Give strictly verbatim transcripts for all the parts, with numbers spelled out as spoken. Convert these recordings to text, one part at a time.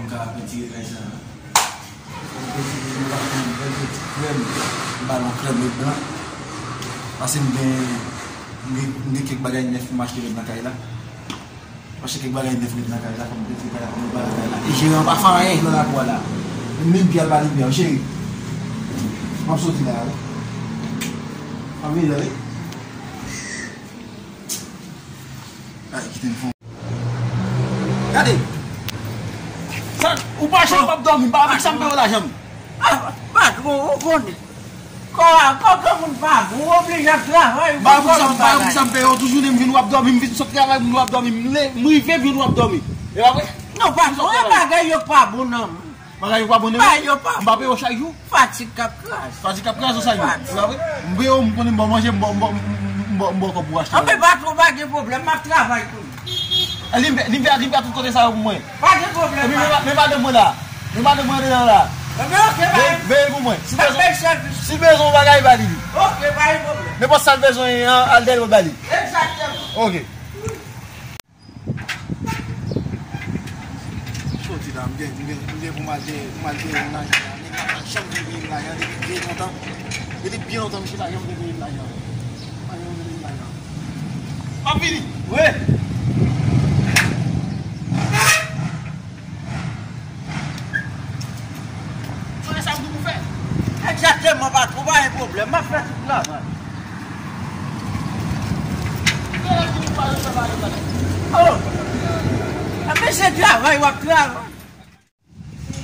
M ka pentire kay sa. M pentire, m pa fè yon bèl ti krèm, m ba l yon krèm leblan. Paske m gen, m gen, m gen kèk bagay nèf pou m achte menm nan kay la. M achte kèk bagay nèf menm nan kay la, fò m pentire kay la, fò m ba kay la. E jeran pa fè anyen nan lakou a la. Menm limyè l pa limyè, cheri. M ap soti la, wi. M ap vini la, wi. Ay, kite m fè yon Gade. Sa, ou pa janm p ap dòmi, m pa avèk sa m peye w lajan m. Ah, patwon, ou konnen. Kò a, kò granmoun pa bon, ou oblije ap travay, ou pa fè yon bagay. Ba pou sa m peye w, toujou lè m vin w ap dòmi, m vin sot travay, m w ap dòmi, m le, m rive vin w ap dòmi. E pa vre? Non, patwon, e bagay yo k pa bon nan men. Bagay yo pa bon, non? Bagay yo pa bon. M pa peye w chak jou. Fatig k ap kraze. Fatig k ap kraze w sa yo. Fatig. M peye w, m konnen m ba w manje, m ba w, m ba w, m ba w, m ba w kòb pou w achte. Anben, patwon, pa gen pwoblèm, m ap travay kounye a. Li, li, li, li tout kote sa yo pou mwen. Pa gen pwoblèm. Epi, men, men madanm mwen la. Men madanm mwen andedan la. Anben, oke, bay. Veye pou mwen. Si bezwen, si bezwen yon bagay, ba li. Oke, pa gen pwoblèm. Nenpòt sa l bezwen an, al dèyè l ba li. Egzakteman. Oke. Soti la, m gen, m gen, m gen pou m al dèyè, pou m al dèyè yon lajan la. Nèg la pa janm vin peye m lajan depi byen lontan. Depi byen lontan, misye pa janm vin peye m lajan. Pa janm vin peye m lajan. M ap vini. Wi. Konnen sa m di pou fè. Egzakteman, patwon, pa gen pwoblèm. M ap fè tout travay. Oh! Epi se travay w ap travay.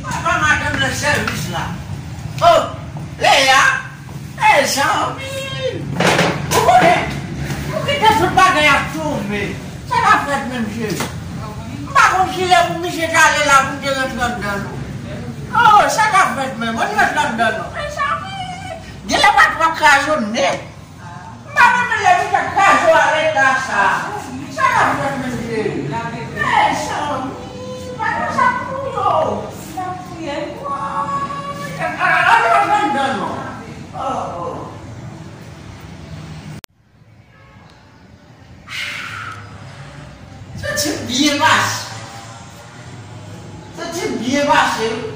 Papa, madanm nan sèvis la. Oh! Leya! Mezanmi! Ou konnen, ou kite tout bagay ap tonbe. Sa k ap fèt menm, cheri? M pa konn kilè pou misye t ale la pou m te rantre anndan, non. Oh, sa k ap fèt menm? Ann rantre anndan, non. Mezanmi! Genlè patwon ap kraze w nèt. M pa renmen lè misye kraze w a leta sa. Sa k ap fèt menm, cheri? Mezanmi, pa konn sa pou yo. L ap kriye. Woy! Ann rantre anndan, non. Oh, oh. Santi m byen pase. Santi m byen pase, wi.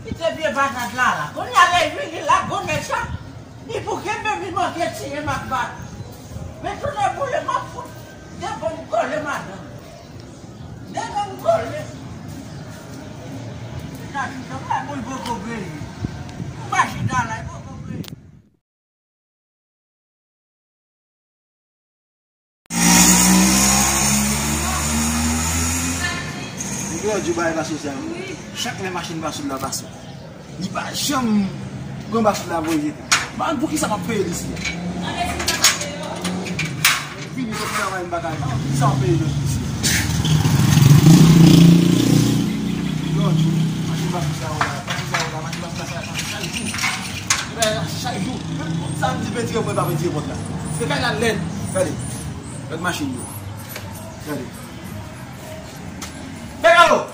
Kite vye patat la la. Kounye a lè l vini la, gwo nèg sa, li pou kenbe m, li manke tiye m ak bat. Men tounen boule, m ap fout de bonm kole madanm. De bonm kole. Chita, chita, m wè moun poko greye. M pa chita la, li poko greye. Nèg yo di bagay pa sou sa. Chak lè machin pa sou la pase. Li pa janm pran pa sou la voye jete. M pa konn poukisa m ap peye li isi a. Fini sot travay m pa ka di. Poukisa m ap peye jòt isi a? Jòt, machin pa sou sa yo la, pa sou sa yo la, machin pa sou la sa yo la, chak jou. Chak jou. Menm pòt sa m di pentire pou mwen pa pentire pòt la. Se kay la lèd. Gade. Gade machin yo. Gade. Fè kado!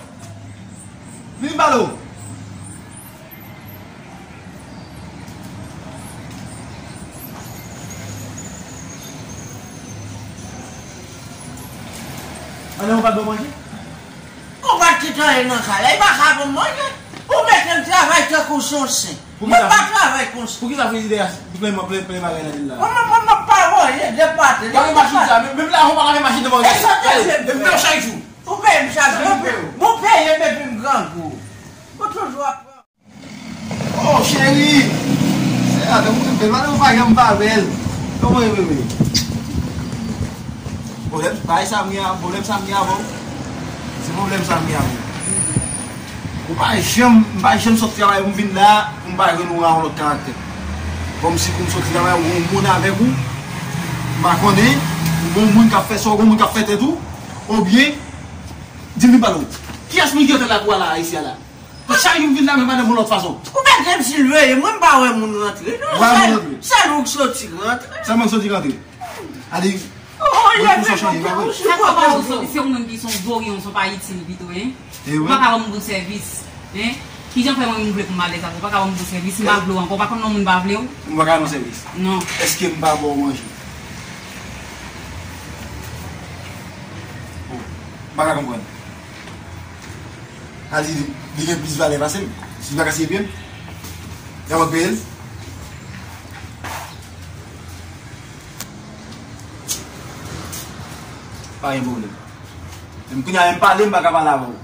Vin balo! Ann, ou pa dwe manje? Ou pa t kite anyen nan kay la, li pa ka pou manje. Ou mete m travay tankou s on sen. Mwen pa travay konsa. Poukisa frizidè a plen, plen, plen bagay nan vil la? Mwen, mwen, mwen, mwen pa voye de pate. Gade machin sa, menm, menm la, ou pa ka fè machin devan. E sa te vle m fè? Depi chak jou. Ou peye m chak jou. Bon, peye m epi m grangou. Ou toujou ap pran. Oh, cheri. Se la, tankou tout bèl, madanm ou pa janm pa bèl. Kòman e bebe? Pwoblèm, bagay sa m gen, pwoblèm sa m gen avè w. Se pwoblèm sa m gen avè w. Ou pa janm, m pa janm sot travay pou m vin la, pou m pa jwenn ou a yon lòt karaktè. Kòmsi pou m soti travay, ou yon moun avèk ou, m pa konnen, ou gon moun k ap fè sa, ou gon moun k ap fè tèt ou, oubyen, di m vin pale w. Kiyès moun ki antre lakou a la, isi a la? Chak jou m vin la, men madanm yon lòt fason. Ou mèt di m si l veye, mwen m pa wè moun rantre, non. Ou pa wè moun rantre? Sèl, sèl ou k soti rantre. Sèl mwen k soti rantre. Ade. Oh, Wi, pou sa chanje, pa vre? Sa k pa ba w sou, se ou menm ki se yon voryon, se yon pa itil pito, hein? Ou pa ka ban m bon sèvis, hein? Kijan fè mwen menm vle pou m alèz avè w? Ou pa ka ban m bon sèvis, m pa vle w ankò, ou pa konn non moun pa vle w? Ou pa ka ban m sèvis? Non. Èske m pa ba w manje? Bon, m pa ka konprann. A di, li gen plis valè pase m. Si m pa ka siye pye m, y ap peye l. Pa gen pwoblèm. Menm kounye a, menm pale, m pa ka pale avè w.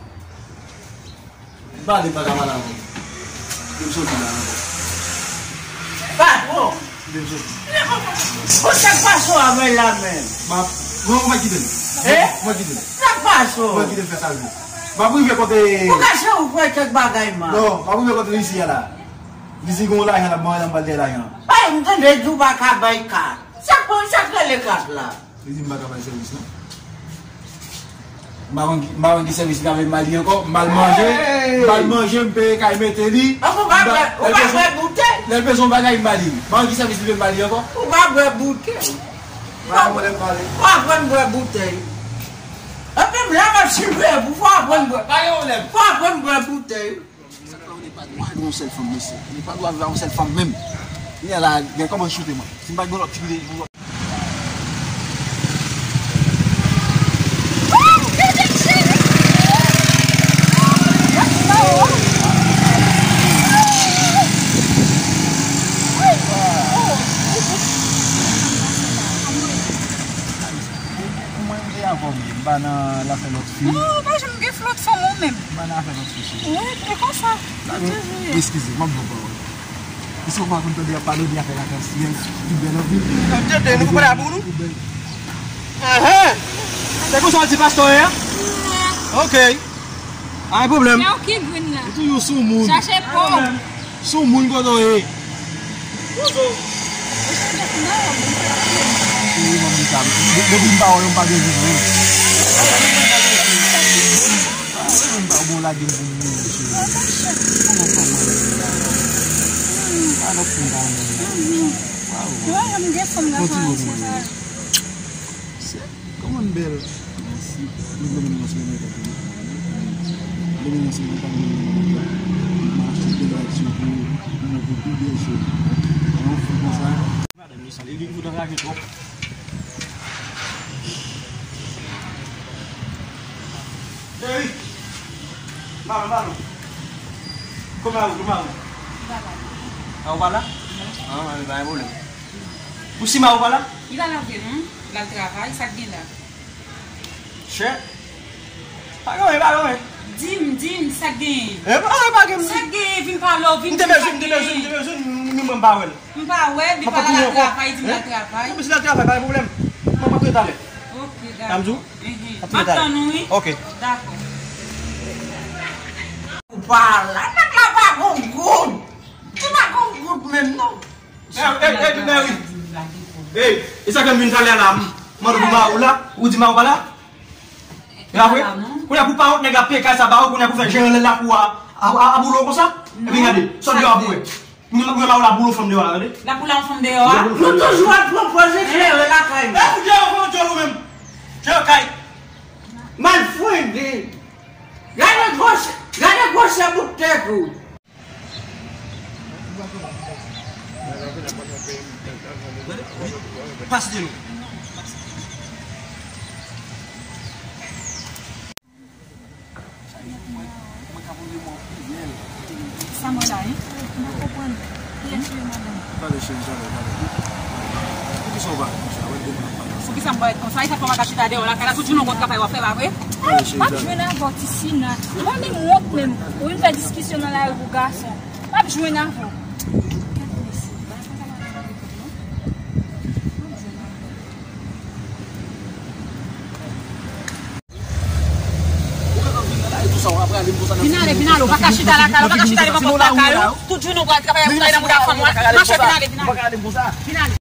Menm pale, m pa ka pale avè w. Menm soti la ankò. Patwon! Menm soti. Bon, sa k pase w avè l la menm? M ap, non, mwen kite l. Hein? Mwen kite l. Sa k pase w? Mwen kite l fè sa l vle. M ap rive kote. Ou kache ou fè kèk bagay, man. Non, m ap rive kote Lisi a la. Lisi gen yon lajan l ap ban mwen, m pral dèyè lajan. Ay, m tande di w pa ka bay kat. Sa k, sa k rele kat la? Li di m pa ka bay sèvis non. M pa konn ki, m pa konn ki sèvis li ka bay Mali ankò. M al manje, m al manje, m peye kay mete li. Ou pa bwè, ou pa bwè boutèy. Lè l bezwen yon bagay, m ba li. M pa konn ki sèvis li vle m ba li ankò. Ou pa bwè boutèy. Ou pa konn lè m pale. Ou aprann bwè boutèy. Epi m la m ap siveye pou fò aprann bwè. Pa gen pwoblèm. Fò aprann bwè boutèy. Sa k pa ou ne pa dwa gen yon sèl fanm, mesye. Ne pa dwa viv a yon sèl fanm menm. Kounye a la, gen kòman choute mwen. Si m pa gen yon lòt ti kite. Pou mwen, m te avè w, m pa nan afè lòt fi. Non, ou pa janm gen flòt fanm ou menm. M pa nan afè lòt fi, cheri. Wi, e konsa. Dakò. Ou toujou ye. Eskize, m ap di w pawòl. Èske w pa konn tande y ap pale de afè lakay siyèl ki bèl anpil? N ap tande, nou konprann pou nou. Ki bèl. Ahan. Se konsa w di pastè w ye a? Ok. Pa gen pwoblèm. Se w ki green la. Ou toujou sou moun. Chache po. Sou moun kote w ye. Cheri, ban m di sa. Depi m pa wè w, m pa gen vi vre. Mwen pa bon lage m pou moun, cheri. Kòman fanm mwen menm la? Pa nan fou m pa renmen la. Waw. Kontinye pou mwen, cheri. Kòman m bèl? Mèsi. Mwen vle mennen yon semaine avèk ou. Mwen vle mennen yon semaine avèk ou. Mwen achte bèl bagay sou pou, pou, pou, pou bèl cheri. Yon fi konsa. Madanm li sale, li fout anraje twòp. Cheri! Maman, maman. Kòman ou, kòman ou? Li pa la. Ah, ou pa la? Non. Ah, pa gen pwoblèm. Pou Sima ou pa la? Li pa la vre non. L al travay, sa k gen la? Chè. Pa gen anyen, pa gen anyen. Di m, di m, sa k genyen? E pa, e pa gen. Sa k genyen, vin pale w, vin di m sa k genyen. M te bezwen, m te bezwen, m te bezwen, m, m, m pa wè l. M pa wè, li pa la travay, di m la travay. Non, men si la travay, pa gen pwoblèm. Mwen, mwen ap ret talè. Ok, dakò. Sa m di w? Mhm. M ap tann ou, wi. Ok. Dakò. Ou pa la, nèg la pa gon goud. Li pa gon goud menm, non. Ey, ey, ey, Mary. Ey, e sa ke m vin talè la, m mande pou Maou la, ou di Maou pa la? E pa vre? Kounye a pou pa wont nèg la peye kay sa ba ou, kounye a pou fè jeran lè lakou a, a, a, a boule w konsa? Epi gade, sòt deyò a pou wè. Kounye a Maou la boule w fanm deyò la, gade. L ap boule w fanm deyò a? Nou toujou ap pran pòz eklere lakay nou. E pou Dye, ou pran dyòl ou menm. Dye kay. Malfrende. Gade gwosè, gade gwosè bout tèt ou. Pase de nou. Sa mwen la, wi. M pa konprann. Kiyès ou ye, madanm? Pale, cheri, pale, pale. Poukisa w parèt konsa? Wè de moun ap pale ansanm. Poukisa m parèt konsa? E sa fè w pa ka chita deyò lakay la, tout jounen w konn travay w ap fè, pa vre? Ay, m ap jwenn avè w, Tisina. Mwen menm wont menm. Ou vin fè diskisyon nan lari pou gason. M ap jwenn avè w. Vin ale, vin ale, ou pa ka chita lakay, ou pa ka chita devan pòt lakay ou. Tout jounen ou pral travay, ou travay nan bouda fanm ou a. Mache, vin ale, vin ale. Vin ale.